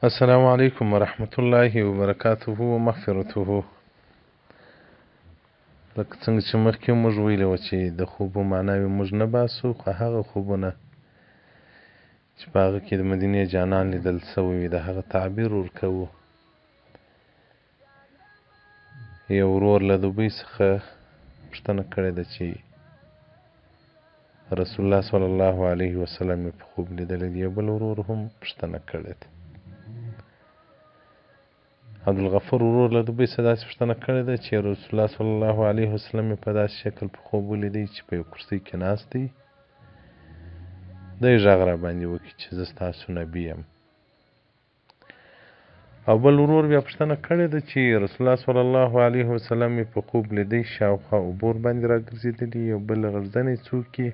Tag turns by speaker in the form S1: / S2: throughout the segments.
S1: السلام علیکم ورحمت الله وبرکاته ومغفرته. لکه څنګه چې مخکې موږ ویلي وه چې د خوبو معناوې موږ نه باسو، خو هغه خوبونه چې په هغه کې د مدینې جانان لیدل سوی وي د هغه تعبیر ورکوو. یو ورور له دوبۍ څخه پوښتنه کړې ده چې رسول الله صلی الله علیه وسلم یې په خوب لیدلی دی. یو بل ورور هم پوښتنه کړې ده. عبدالغفور ورور له دوبۍ څخه داسې پوښتنه کړې ده چې رسول الله صلی الله علیه وسلم یې په داسې شکل په خوب ولیدی چې په یو کرسۍ کې ناست دی، دی غږ را باندې وکړي چې زه ستاسو نبي یم. او بل ورور بیا پوښتنه کړې ده چې رسول الله صلی الله علیه وسلم یې په خوب لیدی، شاوخوا اوبه ورباندې راګرځېدلي، یو بل غرځنی څوک یې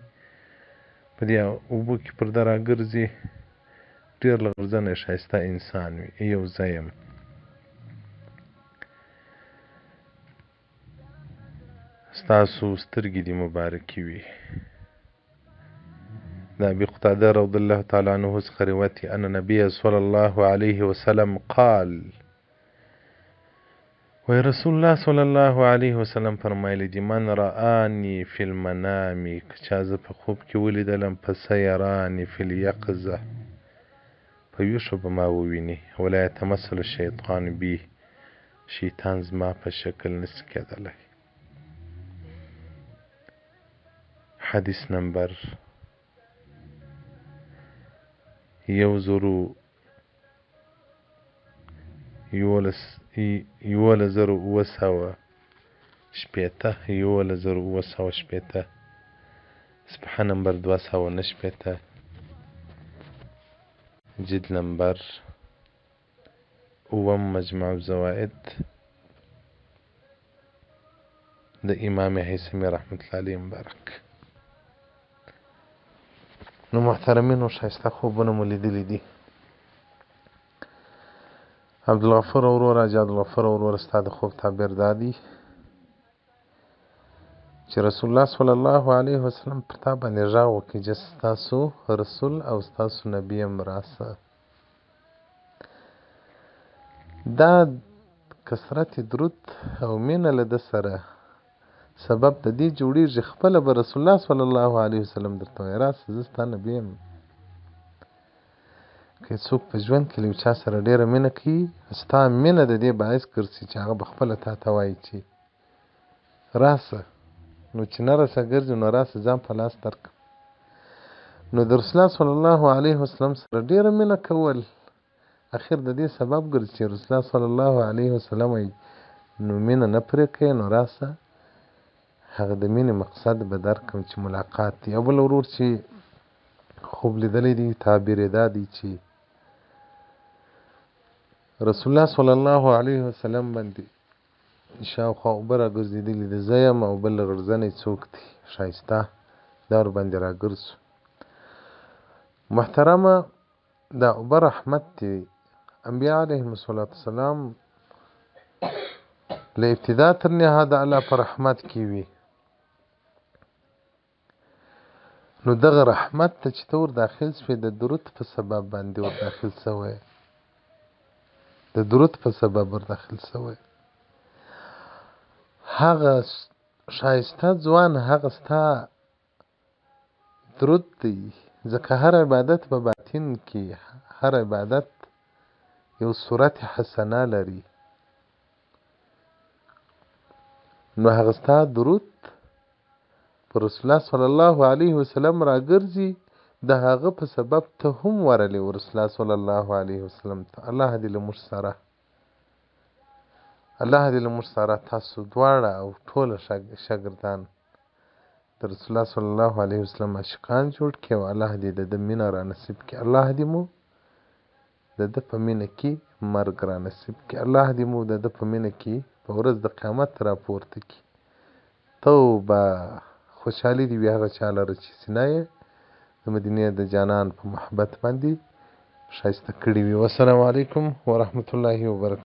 S1: په دې اوبو کې پر ده راګرځي، ډېر له غرځنی ښایسته انسان وي، یو زه یم. ستاسو سترګې دې مبارکې وي. د ابي قتاده رضی الله تعالی عنه څخه روایت دی، ان نبی صلی الله علیه وسلم قال، وی رسول الله صلی الله علیه وسلم فرمایلی دي، من رآنی فی المنام، که چا زه په خوب کې ولیدلم، فسیرانی فی الیقظه، په ویښه به ما وویني، ولا یتمثل الشیطان بی، شیطان زما په شکل نشي کېدلی. حدیث نمبر 1760، 11760، صفحه نمبر 269، جلد نمبر اووم، مجمع الزوائد د امام هیثمي رحمت الله علیه مبارک. نو محترمینو، ښایسته خوبونه مو لیدلي دي. عبدالغفور ورور، حاجي عبدالغفور ورور، ستا د خوب تعبیر دا دی چې رسول الله صلی الله علیه وسلم پر تا باندې غږ وکړي چې ستاسو رسول او ستاسو نبي یم، راسه. دا کثرت درود او مینه له ده سره سبب د دې جوړیږي، خپله به رسول الله صلی الله علیه وسلم درته وایي راسه زه ستا نبي یم. که څوک په ژوند کې له یو چا سره ډېره مینه کوي، ستا مینه د دې باعث ګرځي چې هغه به خپله تا ته وایي چې راسه. نو چې نه راسه ګرځي، نو راسه ځان په لاس درکړم. نو د رسول الله صلی الله علیه وسلم سره ډېره مینه کول اخر د دې سبب ګرځي چې رسول الله صلی الله علیه وسلم وایي نو مینه نه پرې کوې، نو راسه هغه د مینې مقصد به درکړم چې ملاقات دی. او بل ورور چې خوب لیدلی دی، تعبیر یې دا دی چې رسول الله صلی الله علیه وسلم باندې شاوخوا اوبه راګرځېدلي دي، زه یم او بل غړځنی څوک دی ښایسته دا ورباندې راګرځو. محترمه، دا اوبه رحمت دی. انبیا علیهم الصلاة والسلام له ابتدا تر نهایه د الله په رحمت کې وي. نو دغه رحمت ته چې ته ور داخل شوې د درود په سبب باندې ور داخل شوی، د درود په سبب ور داخل شوی. هغه ښایسته ځوان هغه ستا درود دی، ځکه هر عبادت په باطن کې، هر عبادت یو صورت حسنه لري. نو هغه ستا درود پر رسول الله صلی الله علیه وسلم راګرځي، د هغه په سبب ته هم ورلې رسول الله صلی الله علیه وسلم ته. الله دې له موږ سره، الله دې له موږ سره تاسو دواړه او ټوله شاګردان د رسول الله صلی الله علیه وسلم عاشقان جوړ کړي، او الله دې د ده مینه را نصیب کړي. الله دې مو د ده په مینه کې مرګ را نصیب کړي. الله دې مو د ده په مینه کې په ورځ د قیامت راپورته کړي. توبه، خوشحالي دې وي هغه چا لره چې سینه یې د مدینې د جانان په محبت باندې ښایسته کړې وي. والسلام علیکم ورحمت الله وبرکاته.